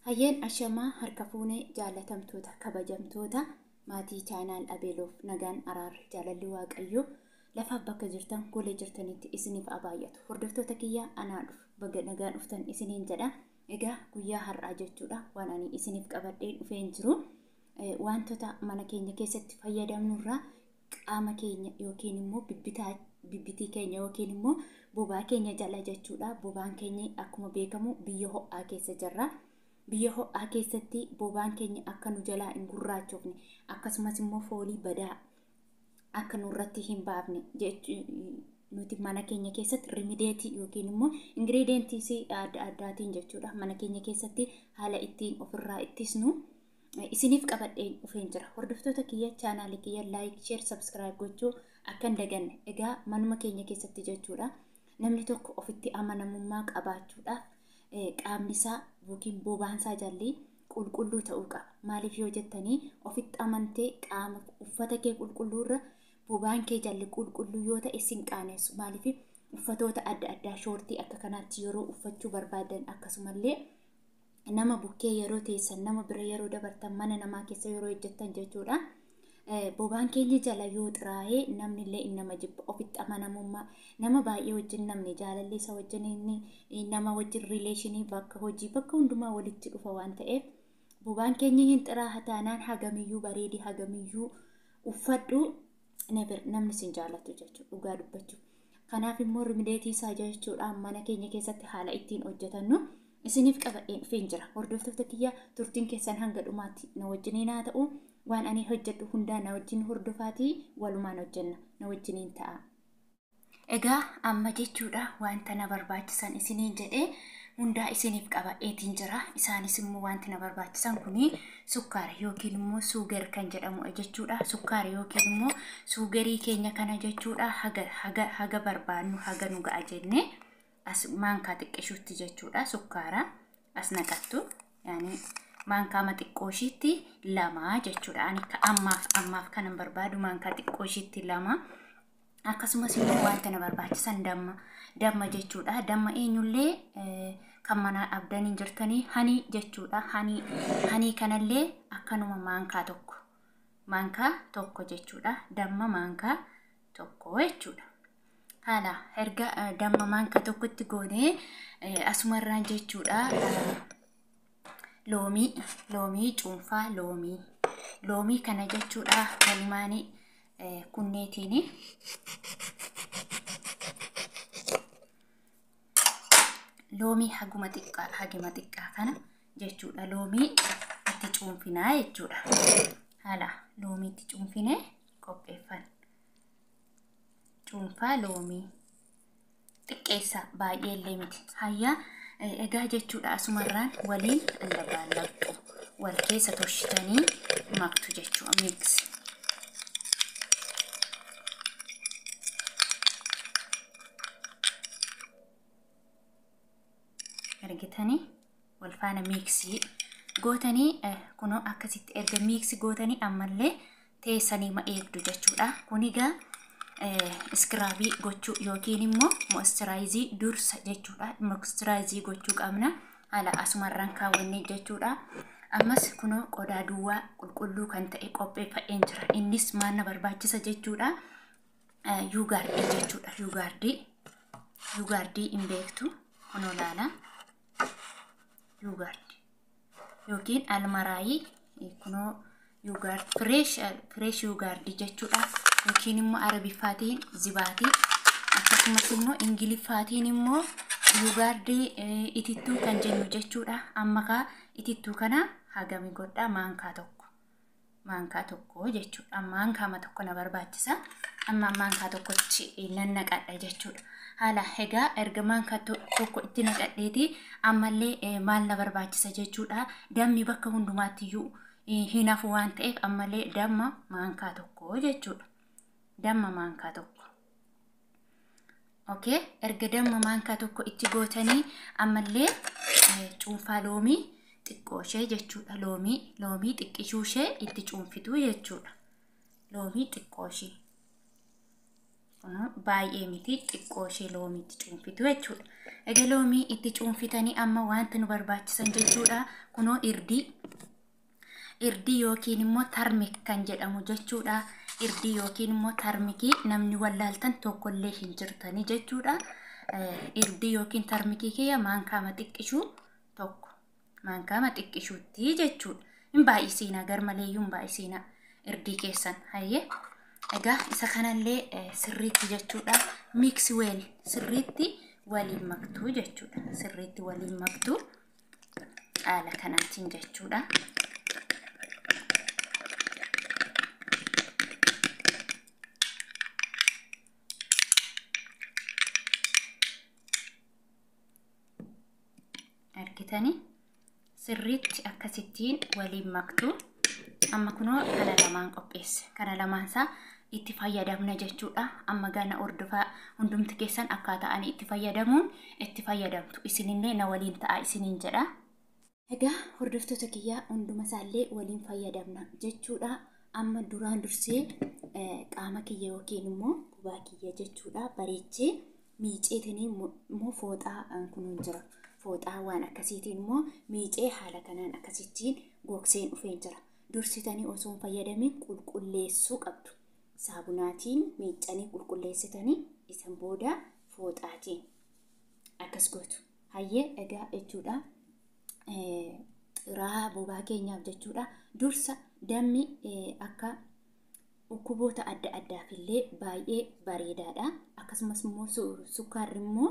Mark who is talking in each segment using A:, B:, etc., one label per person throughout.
A: Hayyeen ashamaa harka fuunee jaalatamtoota kabajamtoota maatii chaanaal Abeeloof nagaan araarri jaalalli Waaqayyoo lafaaf bakka jirtan golee jirtanitti isiniif baay'atu. Hordoftoota kiyyaa anaa dhufu baga nagaan dhuftan isiniin jedha. Egaa guyyaa har'aa jechuudha waan ani isiniif qabadhee dhufeen jiru wantoota mana keenya keessatti fayyadamnurraa qaama keenya yookiin immoo bibbitii keenya yookiin immoo bobaa keenya jala jechuudha. Bobaan keenya akkuma beekamu biyya ho'aa keessa jirra. Biyya ho'aa keessatti bobaan keenya akka nu jalaa hin gurraachofne akkasumas immoo foolii badaa akka nurratti hin baafne nuti mana keenya keessatti rimideetii yookiin immoo ingiriidentii adda addaatiin jechuudha mana keenya keessatti haala ittiin ofirraa ittisnu isiniif qabadheen dhufeen jira. Hordoftoota kiyya chaanaalii kiyya like, share, subscribe gochuu akka hin daganne. Egaa manuma keenya keessatti jechuudha namni tokko ofitti amanamummaa qabaachuudhaaf qaamni isaa yookiin bobaan isaa jalli qulqulluu ta'uu qaba. Maaliif yoo jettanii ofitti amantee qaama uffata kee qulqulluurra bobaan kee jalli qulqulluu yoo ta'e sin qaanessu. Maaliif uffatoota adda addaa shoortii akka kanaatti yeroo uffachuu barbaadan akkasumallee nama bukkee yeroo teessan nama bira yeroo dabartan mana namaa keessa yeroo hojjettan jechuudha. Bobaan keenya jala yoo xiraa'ee namni illee nama jibba ofitti amanamummaa nama baay'ee wajjin namni jaalalli isa wajjin inni nama wajjin riileeshinii bakka hojii bakka hundumaa walitti dhufa waan ta'eef bobaan keenya hin xiraaha taanaan hagamiyyuu bareedi hagamiyyuu uffadhu namni sin jaallatu jechuudha dhugaa dubbachuu. Kanaaf immoo rimideetii isaa jechuudha mana keenya keessatti haala ittiin hojjetannu isiniif qabadheen dhufeen jira. Hordoftoota kiyya turtiin keessan hanga dhumaatti na wajjiniin haa ta'u. Waan ani hojjedhu hundaa na wajjin hordofaatii walumaan hojjenna na wajjiniin ta'a. Egaa amma jechuudha wanta na barbaachisan isiniin jedhee hundaa isiniif qabadheetiin jira. Isaanis immoo wanti na barbaachisan kuni sukkaara yookiin immoo suugar kan jedhamu jechuudha. Sukkaara yookiin immoo suugarii keenya kana jechuudha haga barbaannu haga nu ga'a jennee as maankaa xiqqishuutti jechuudha sukkaara as naqattu yaani maankaa xiqqoo ishiitti lama jechuudha. Ani ammaaf kanan barbaadu maankaa xiqqoo ishiitti lama. Akkasumas immoo wanta na barbaachisan damma jechuudha. Damma eenyullee kan manaa abdanii jirtanii hanii jechuudha. Hanii kanallee akkanuma maankaa tokko jechuudha. Damma maankaa tokko jechuudha. Haala erga damma maankaa tokkotti goonee asumarraan jechuudha. Loomii cuunfaa loomii kana jechuudha walumaanii kunneetiin loomii haguma xiqqaa kana jechuudha. Loomii itti cuunfinaa jechuudha. Haala loomii itti cuunfinee qopheeffanna. Cuunfaa loomii xiqqeessa baay'ee illee miti. Hayyaa egaa jechuudha asumarraan waliin labaallaqxu wal keessa toshitanii maktu jechuudha mix. Argitanii wal faana miiksii gootanii kunoo akkasitti erga miiksii gootanii ammallee teessanii ma eegdu jechuudha. Kun egaa iskiraabii gochuu yookiin immoo moistiraayizii dursa jechuudha. Moistiraayizii gochuu qabna. Haala asumarraan kaawwannee jechuudha. Ammas kunoo qodaa duwwaa qulqulluu kan ta'e qopheeffadheen jira. Innis maal na barbaachisa jechuudha. Yuugaardii jechuudha. Yuugaardii hin beektu kunoo laala. Yuugaardii yookiin almaraayii kunoo yuugaardii fireesh yuugaardii jechuudha. Yookiin immoo arabiffaatiin zibaatii akkasumas immoo ingiliffaatiin immoo yuugaardii itittuu kan jennu jechuudha. Amma kaa itittuu kana hagami godhaa maankaa tokko jechuudha. Maankaama tokko na barbaachisa. Amma maankaa tokkotti nan naqadha jechuudha. Haala egaa erga maankaa tokko itti naqadheeti ammallee maal na barbaachisa jechuudha. Dammi bakka hundumaatti iyyuu hin hafu waan ta'eef ammallee damma maankaa tokko jechuudha. Damma maankaa tokko. Okay, erga damma maankaa tokko itti gootanii ammallee cuunfaa loomii xiqqoo ishee jechuudha. Loomii xiqqishuu ishee itti cuunfitu jechuudha. Loomii xiqqoo ishee. Baay'ee miti, xiqqoo ishee loomii itti cuunfitu jechuudha. Egaa loomii itti cuunfitanii amma wanti nu barbaachisan jechuudha. Kunoo irdii. Irdii yookiin immoo tarmik kan jedhamu jechuudha. Irdii yookiin immoo tarmikii namni wallaaltan tokkollee hin jirtanii jechuudha. Irdii yookiin tarmikii kiyya maankaama xiqqishuu tokko. Maankaama xiqqishuutti jechuudha. Hin baay'isiina, garmaleeyyuu hin baay'isiina irdii keessan. Hayyee. Egaa isa kanallee sirriitti jechuudha. Mix well, sirriitti waliin maktuu jechuudha. Sirriitti waliin maktuu haala kanaatiin jechuudha. Argitanii sirriitti akkasittiin waliin maktuu. Amma kunoo kana lamaan qopheesse. Kana lamaansaa itti fayyadamna jechuudha. Amma gana hordofaa hundumti keessan akkaataa ani itti fayyadamuun itti fayyadamtu. Isinillee na waliin ta'a isiniin jedha. Egaa hordoftoota kiyyaa, hunduma isaallee waliin fayyadamna jechuudha. Amma duraan dursee qaama kiyya yookiin immoo bobaa kiyya jechuudha bareechee miiceetiin immoo fooxaa kunuun jira. Fooxaa waan akkasiitiin immoo miicee haala kanaan akkasittiin gogseen dhufeen jira. Dursitanii osoo hin fayyadamin qulqulleessuu qabdu. Saabunaatiin miiccanii qulqulleessitanii isan booda fooxaatiin akkas gootu. Hayyee, egaa jechuudha. Xiraa bobaa keenyaaf jechuudha. Dursa dammi akka dhukkuboota adda addaaf illee baay'ee bareedaadha. Akkasumas immoo sukkaarri immoo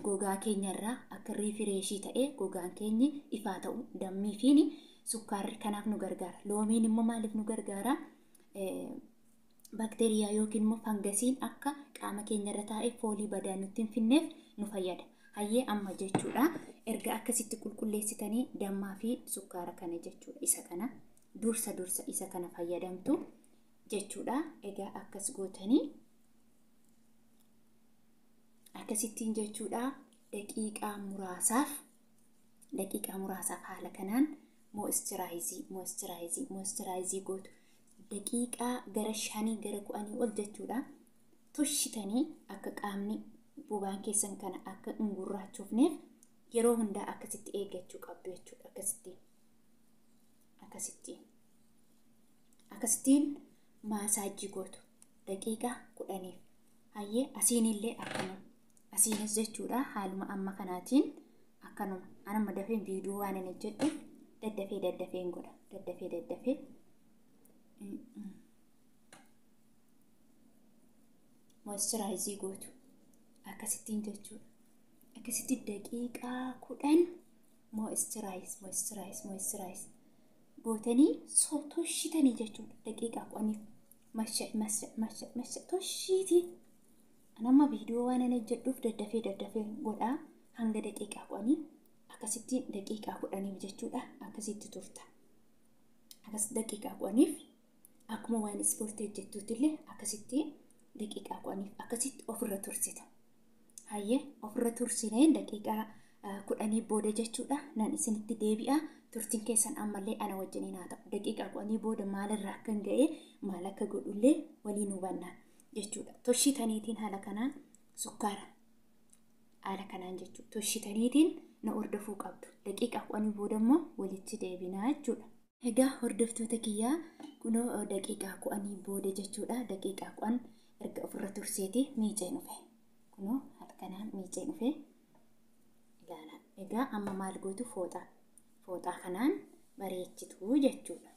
A: gogaa keenyarraa akka refresh ta'ee gogaan keenyi ifaa ta'u dammii fi sukkaarri kanaaf nu gargaara. Loomiin immoo maaliif nu gargaara? Baakteeriyaa yookiin immoo fangasiin akka qaama keenyarra taa'ee foolii badaa nutti hin finneef nu fayyada. Hayyee, amma jechuudha. Erga akkasitti qulqulleessitanii dammaa fi sukkaara kana jechuudha. Isa kana dursa isa kana fayyadamtu jechuudha. Egaa akkas gootanii akkasittiin jechuudha, daqiiqaa muraasaaf haala kanaan moisturize moisturize moisturize gootu. Daqiiqaa gara 5 gara 10 ol jechuudha. Tushitanii akka qaamni bobaan keessan kana akka hin gurraachofneef yeroo hundaa akkasitti eeggachuu qabdu jechuudha. Akkasittiin akkasittiin akkasittiin massage gootu daqiiqaa 10f. Hayyee, asiinillee akkanuma. Asiinis jechuudha haaluma amma kanaatiin akkanuma. Anamma dafeen viidiyoo waan inni hojjedhuuf daddafee daddafeen godha. Daddafee daddafee. Moisturize gootu. Akkasittiin jechuudha. Akkasitti daqiiqaa 10 moisturize moisturize moisturize gootanii toshitanii jechuudha. Daqiiqaa 10f masha masha masha masha toshiitii. Anamma viidiyoo waan ani hojjedhuuf daddafee daddafee godhaa, hanga daqiiqaa 10 akkasitti daqiiqaa 10f jechuudha akkasitti turta. Akkas daqiiqaa 10f akkuma waan ispoortii hojjettuutti illee akkasitti daqiiqaa 10f akkasitti ofirra tursita. Hayyee, ofirra tursinee daqiiqaa 10 booda jechuudha nan isinitti deebi'a. Turtiin keessan ammallee ana wajjiniin haa ta'u. Daqiiqaa 10 booda maalirraa akka hin ga'e, maal akka godhullee waliin hubanna jechuudha. Toshitaniitiin haala kanaan sukkaara haala kanaan jechuudha. Toshitaniitiin na hordofuu qabdu. Daqiiqaa 10 booda immoo walitti deebinaa jechuudha. Egaa hordoftoota kiyyaa, kunoo daqiiqaa 10 booda jechuudha. Daqiiqaa 10 erga ofirra turseeti miicee dhufe. Kunoo haala kanaan miicee dhufe ilaala. Egaa amma maal gootu? Fooxaa. Fooxaa kanaan bareechitu jechuudha.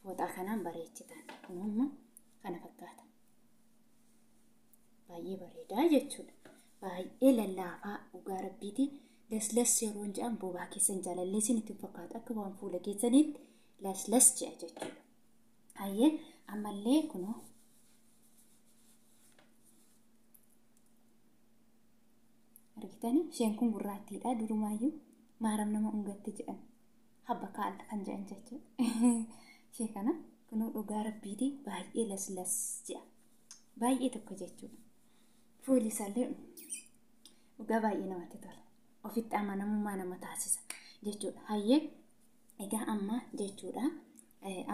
A: Fooxaa kanaan bareechitan. Kunoo amma kana fakkaata. Baay'ee bareedaa jechuudha. Baay'ee lallaafaa, dhugaa rabbiiti. Laslas yeroo jedhan bobaa keessan jaalallee isinitti fakkaatu, akka waan fuula keessaniitti laslas jedha jechuudha. Hayyee, ammallee kunoo argitanii, isheen kun gurraattiidha, durumaayyuu maaram nama ungatti jedhan, habba kaalla kan jedhan jechuudha. Ishee kana kunoo dhugaa rabbiiti baay'ee laslas jedha. Baay'ee tokko jechuudha. Fuulli isaallee dhugaa baay'ee namatti tola. Ofitti amanamummaa nama taasisa jechuudha. Hayyee, egaa amma jechuudha.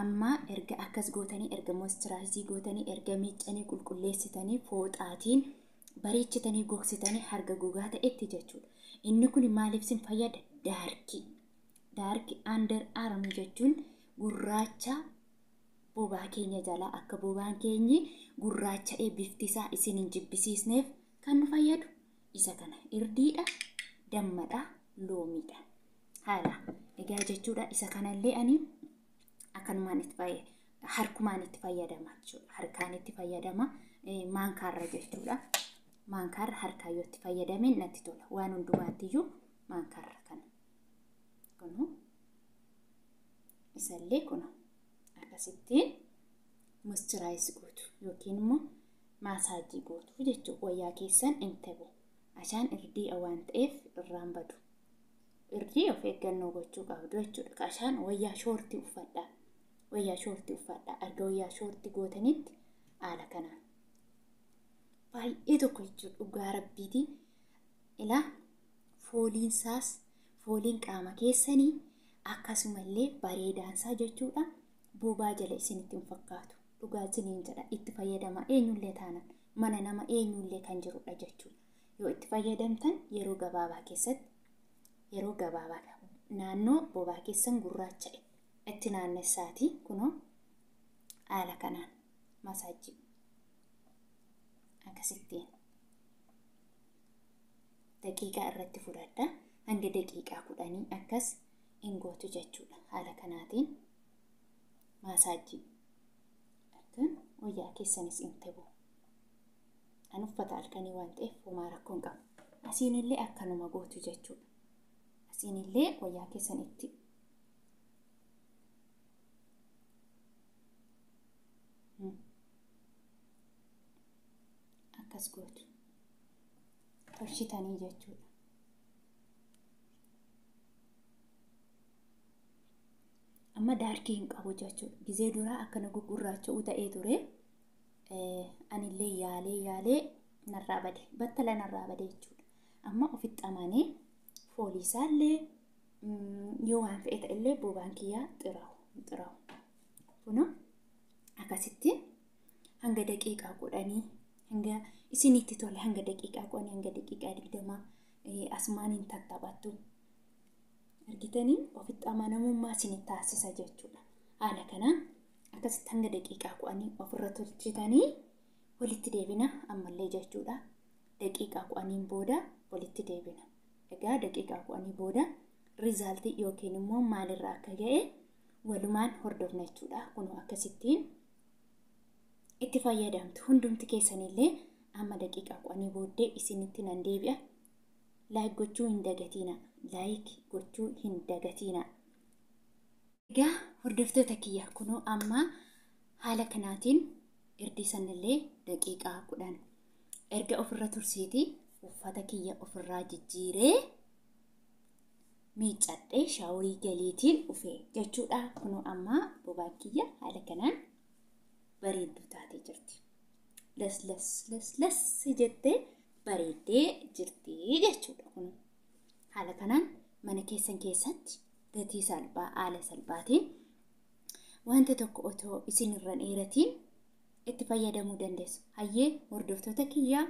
A: Amma erga akkas gootanii, erga moisturaayizii gootanii, erga miiccanii qulqulleessitanii, fooxaatiin bareechitanii gogsitanii harga gogaa ta'etti jechuudha. Inni kun maaliif isin fayyada? Daarkii. Daarkii under arm jechuun gurraacha bobaa keenya jalaa akka bobaan keenyi gurraacha'ee bifti isaa isin hin jibbisiisneef kan nu fayyadu isa kana irdiidha, dammadha, loomiidha. Haala egaa jechuudha isa kanallee ani akkanumaan itti harkumaan itti fayyadama jechuudha. Harkaan itti fayyadama maankaarra jechuudha. Maankaarra harkaan yoo itti fayyadame natti tola. Waan hundumaattiyyuu maankaarra kana. Kunu isallee kunu akkasittiin moisturaayis gootu yookiin immoo maasaajii gootu jechuudha. Wayyaa keessan hin tabu. Ashaan irdii waan ta'eef irraan badu. Irdii of eeggannoo gochuu qabdu jechuudha. Ashaan wayyaa shoortii uffadhaa. Wayyaa shoortii uffadhaa. Erga wayyaa shoortii gootanitti haala kanaan. Baay'ee tokko jechuudha dhugaa rabbiiti. Ilaa fooliinsaas fooliin qaama keessanii akkasumallee bareedaansaa jechuudha. Bobaa jala isinitti hin fakkaatu. Dhugaa isiniin jedha itti fayyadama eenyullee taanaan mana nama eenyullee kan jirudha jechuudha. Yoo itti fayyadamtan yeroo gabaabaa keessatti yeroo gabaabaa naannoo bobaa keessan gurraacha'e itti naannessaati kunoo haala kanaan masaajii akkasittiin daqiiqaa irratti fudhadha. Hanga daqiiqaa 10 akkas hin gootu jechuudha. Haala kanaatiin maasaajii akkan wayyaa keessanis hin tabu. An uffata halkanii waan ta'eef homaa rakkoo hin qabu. Asiinillee akkanuma gootu jechuudha. Asiinillee wayyaa keessan itti akkas gootu. Tolchitanii jechuudha. Amma daarkii hin qabu jechuudha. Gizee duraa akkana gugurraacha'uu ta'ee ture. Anillee yaalee yaalee narraa bade. Battala narraa bade jechuudha. Amma ofitti amanee fooliisaallee yoo waan fe'e ta'ellee bobaan kiyyaa xiraa'u xiraa'u. Kunoo akkasitti hanga daqiiqaa 10 hanga isinitti tole hanga daqiiqaa 10 hanga daqiiqaa 20 asumaan hin tattaphattu. Argitanii ofitti amanamummaa isin taasisa jechuudha. Haala kanaan akkasitti hanga daqiiqaa 10 ofirra tolchitanii walitti deebina ammallee jechuudha. Daqiiqaa 10 booda walitti deebina. Egaa daqiiqaa 10 booda rizaaltii yookiin immoo maalirra akka ga'e walumaan hordofna jechuudha. Kunoo akkasittiin itti fayyadamtu. Hundumti keessanillee amma daqiiqaa 10 booddee isinitti nan deebi'a. Laayik gochuu hin dagatiina. Laayik gochuu hin dagatiina. Egaa hordoftoota kiyya kunoo amma haala kanaatiin irdii sanillee daqiiqaa 10 erga ofirra tursiiti uffata kiyya ofirraa jijjiiree miiccadhee shaaworii galeetiin dhufe jechuudha. Kunoo amma bobaan kiyya haala kanaan bareedduu taatee jirti. Las las las las jettee bareeddee jirti jechuudha. Kun haala kanaan mana keessan keessatti gatii salphaa haala salphaatiin wanta tokko otoo isin irra dheeratiin itti fayyadamuu dandeessu. Hayyee hordoftoota kiyyaa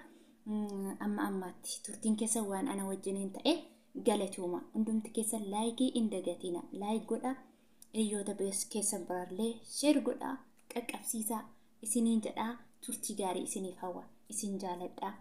A: amma ammaatti turtiin keessan waan ana wajjiniin ta'e galatooma. Hundumti keessan laayikii hin dagatina. Laayik godhaa. Hiriyoota keessan biraallee sheer godhaa. Qaqqabsiisaa. Isiniin jedhaa turtii gaarii isiniif hawwa. Isin jaaladhaa.